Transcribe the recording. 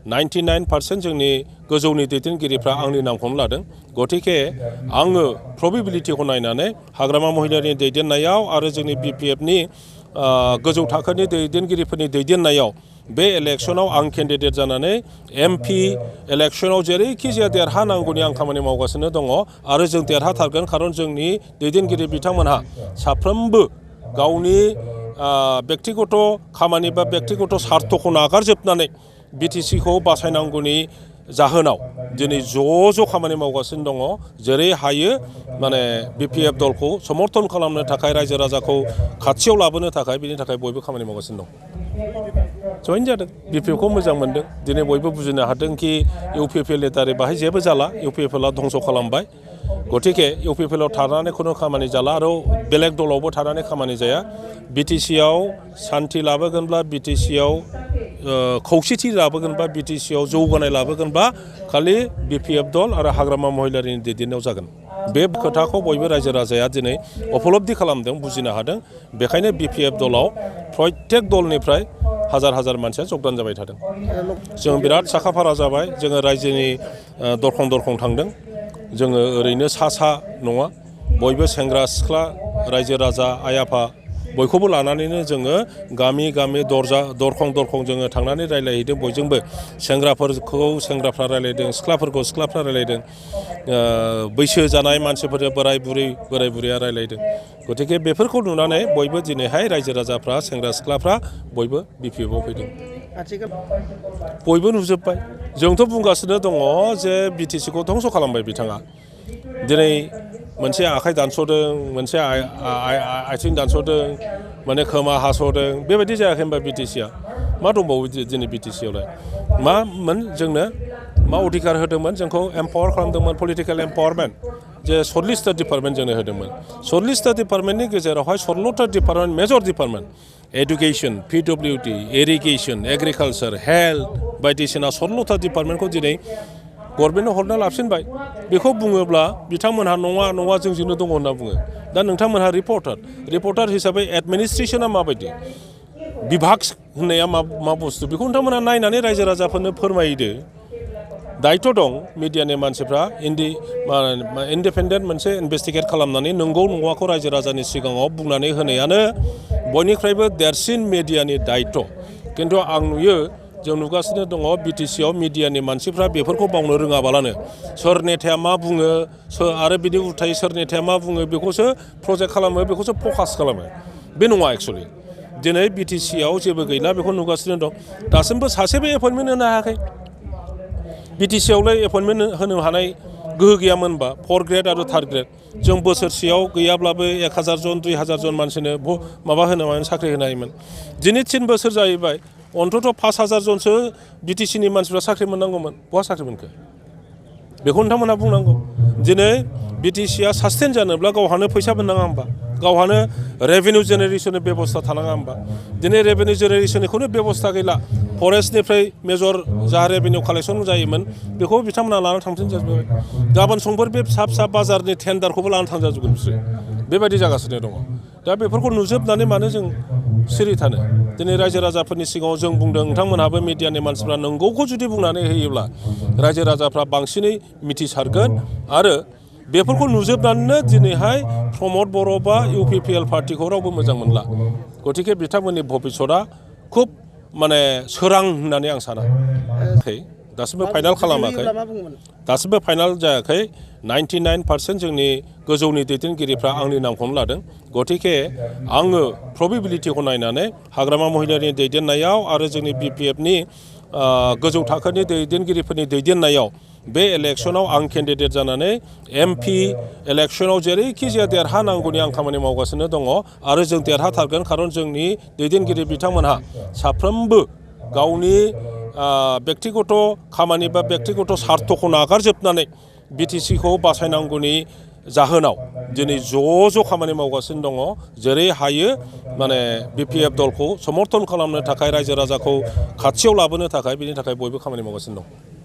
99% जोंनि गोजौनि दैदेनगिरिफ्रा आंनि नामखौनो लादों गतिके आङो प्रबेबिलिटिखौ नायनानै हाग्रामा महिलारिनि दैदेननायाव आरो जोंनि BPFनि गोजौ थाखोनि दैदेनगिरिफोरनि दैदेननायाव बे इलेक्शनाव आं केन्डिडेट जानानै MP इलेक्शनाव जेरैखि जाया देरहानांगौनि आं खामानि मावगासिनो दङ आरो जों देरहाथारगोन खारन जोंनि दैदेनगिरि बिथांमोनहा साफ्रोमबो गावनि व्यक्तिगत खामानि बा व्यक्तिगत सार्थखौ नागारजोबनानै BTCखौ बासायनांगौनि जाहोनाव दिनै ज' खामानि मावगासिनो दङ जेरै हायो माने BPF दलखौ समर्थन खालामनो थाखाय रायजो राजाखौ खाथियाव लाबोनो थाखाय बिनि थाखाय बयबो खामानि मावगासिनो दं जइन जादों BPFखौ मोजां मोनदों दिनै बयबो बुजिनो हादों कि UPPL दारै बाहाय जेबो जाला UPPLआ धंस खालामबाय गतिके UPPLआव थानानै खुनु खामानि जाला आरो बेलेग दलावबो थानानै खामानि जाया BTCआव सान्थि लाबोगोनब्ला BTCआव खौसेथि लाबोगोनबा BTCआव जौगानाय लाबोगोनबा खालि BPF दल आरो हाग्रामा महिलारिनि दैदेननायाव जागोन बे खोथाखौ बयबो रायजो राजाया दिनै उपलब्धि खालामदों बुजिनो हादों बेखायनो BPF दलाव प्रत्येक दलनिफ्राय हाजार मानसिया जगदान जाबाय थादों जों बिराद साखाफारा जाबाय जोङो रायजोनि दरखं थांदों जोङो ओरैनो सा नङा बयबो सेंग्रा सिख्ला रायजो राजा आइ आफा बयखौबो लानानैनो जोङो गामि दरखं जोङो थांनानै रायलायहैदों बयजोंबो सेंग्राफोरखौ सेंग्राफ्रा रायलायदों सिख्लाफोरखौ सिख्लाफ्रा रायलायदों बैसो जानाय मानसिफोरजों बोराय बुरैया रायलायदों गतिके बेफोरखौ नुनानै बयबो दिनैहाय रायजो राजाफ्रा सेंग्रा सिख्लाफ्रा बयबो BPFआव फैदों बयबो नुजोब्बाय जोंथ' बुंगासिनो दङ जे BTCखौ धंस खालामबाय बिथाङा दिनै मोनसे आखाइ दानस'दों मोनसे आथिं दानस'दों माने खोमा हास'दों बेबायदि जायाखै होनबा BTCआ मा दंबावो दिनै BTCआवलाय मामोन जोंनो मा अधिकार होदोंमोन जोंखौ एम्पावार खालामदोंमोन पलिटिकेल एम्पावारमेन्ट जे 40टा डिपार्टमेन्ट जोंनो होदोंमोन 40टा डिपार्टमेन्टनि गेजेरावहाय 16टा department major department education PWD irrigation agriculture health बायदिसिना 16टा डिपार्टमेन्टखौ दिनै गभर्नमेन्टनो हरना लाफिनबाय बेखौ बुङोब्ला बिथांमोनहा नङा जोंजोंनो दङ होनना बुङो दा नोंथांमोनहा रिपर्टार हिसाबै एडमिनिस्ट्रेशना माबायदि बिभाग होननाया मा बुस्थु बेखौ नोंथांमोनहा नायनानै रायजो राजाफोरनो फोरमायदो दायित्व दं मिडियानि मानसिफ्रा इन्डिपेन्डेन्ट मोनसे इनभेस्टिगेट खालामनानै नंगौ नङाखौ रायजो राजानि सिगाङाव बुंनानै होनायानो बयनिख्रुइबो देरसिन मिडियानि दायित्व खिन्थु आं नुयो जों नुगासिनो दङ BTCआव मिडियानि मानसिफ्रा बेफोरखौ बावनो रोङाबालानो सोर नेताया मा बुङो आरो बिनि उल्थायै सोर नेताया मा बुङो बेखौसो प्रजेक्ट खालामो बेखौसो फकास खालामो बे नङा एक्सुवेलि दिनै BTCआव जेबो गैला बेखौ नुगासिनो दं दासिमबो सासेबो एपइन्टमेन्ट होनो हायाखै BTCआवलाय एपइन्टमेन्ट होनो हानाय गोहो गैयामोनबा 4 ग्रेड आरो 3 ग्रेड जों बोसोरसेयाव गैयाब्लाबो 1000 जन 2000 जन मानसिनो माबा होनो साख्रि होनो हायोमोन दिनै 3 बोसोर जाहैबाय अन्तत 5000 जनसो BTCनि मानसिफ्रा साख्रि मोननांगौमोन बहा साख्रि मोनखो बेखौ नोंथांमोनहा बुंनांगौ दिनै BTCआ सास्टेन जानोब्ला गावहानो फैसा मोननाङा होमबा गावहानो रेभिनिउ जेनेरेशननि बेबस्था थानाङा होमबा दिनै रेभिनिउ जेनेरेशननि खुनु बेबस्था गैला फरेस्टनिफ्राय मेजर जा रेभिनिउ कालेक्सन जायोमोन बेखौ बिथांमोना लानानै थांफिन जाजोब्बाय गाबोन समफोर बे फिसा बाजारनि टेन्डारखौबो लानानै थांजाजोबगोन बिसोरो बेबायदि जागासिनो दङ दा बेफोरखौ नुजोबनानै मानो जों सिरि थानो दिनै रायजो राजाफोरनि सिगाङाव जों बुंदों नोंथांमोनहाबो मिडियानि मानसिफ्रा नंगौखौ जुदि बुंनानै होयोब्ला रायजो राजाफ्रा बांसिनै मिथिसारगोन आरो बेफोरखौ नुजोबनानैनो दिनैहाय प्रमद बर' बा UPPL पार्टिखौ रावबो मोजां मोनला गतिके बिथांमोननि भबिसतआ खुब माने सोरां होननानै आं साना दासिमबो फाइनाल खालामाखै दासिमबो फाइनाल जायाखै 99% जोंनि गोजौनि दैदेनगिरिफ्रा आंनि नामखौनो लादों गतिके आङो प्रबेबिलिटिखौ नायनानै हाग्रामा महिलारिनि दैदेननायाव आरो जोंनि BPFनि गोजौ थाखोनि दैदेनगिरिफोरनि दैदेननायाव बे इलेक्शनाव आं केन्डिडेट जानानै MP इलेक्शनाव जेरैखि जाया देरहानांगौनि आं खामानि मावगासिनो दङ आरो जों देरहाथारगोन खारन जोंनि दैदेनगिरि बिथांमोनहा साफ्रोमबो गावनि व्यक्तिगत खामानि बा व्यक्तिगत सार्थखौ नागारजोबनानै BTCखौ बासायनांगौनि जाहोनाव दिनै ज' खामानि मावगासिनो दङ जेरै हायो माने BPF दलखौ समर्थन खालामनो थाखाय रायजो राजाखौ खाथियाव लाबोनो थाखाय बिनि थाखाय बयबो खामानि मावगासिनो दं